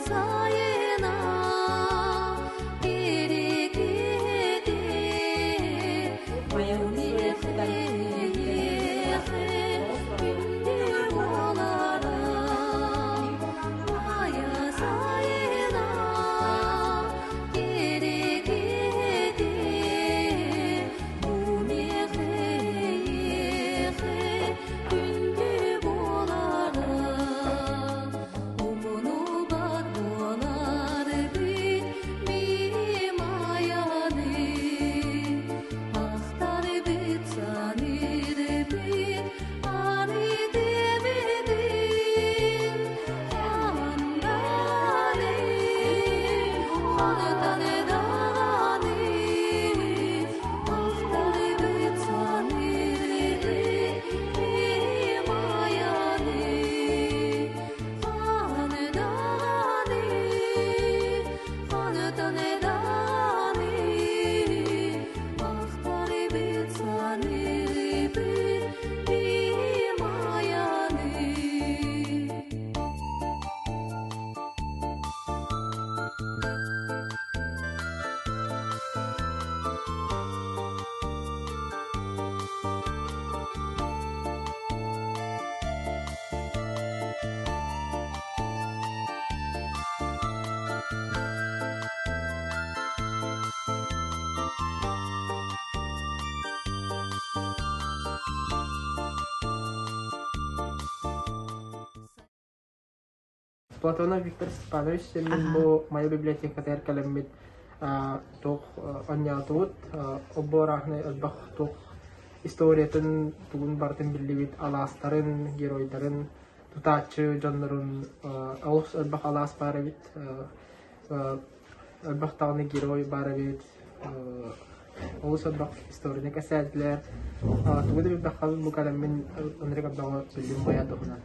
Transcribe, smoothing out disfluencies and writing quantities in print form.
Сайына кири-кити күндү буолара Майа сайына кири-кити күндү буолара Умнубат буолар бит миимайаны Ахтар бит саныыр бит аны дебитин Ханданы хантаны даҕаны Ахтар бит саныыр бит миимайаны Платонов Виктор Степанович мин бу моя библиотекатыгар кэлэммит туох онньоотубут оббуораахны элбэх туох историятын тугун барытын биллибит алаастарын геройдарын тутааччы дьоннорун олус элбэх алаас баар эбит, элбэх даҕаны герой баар эбит, олус элбэх историяны кэпсээтилэр. Тугу да билбэххэ бу кэлэммин ынырык элбэҕи биллим байа туһунан.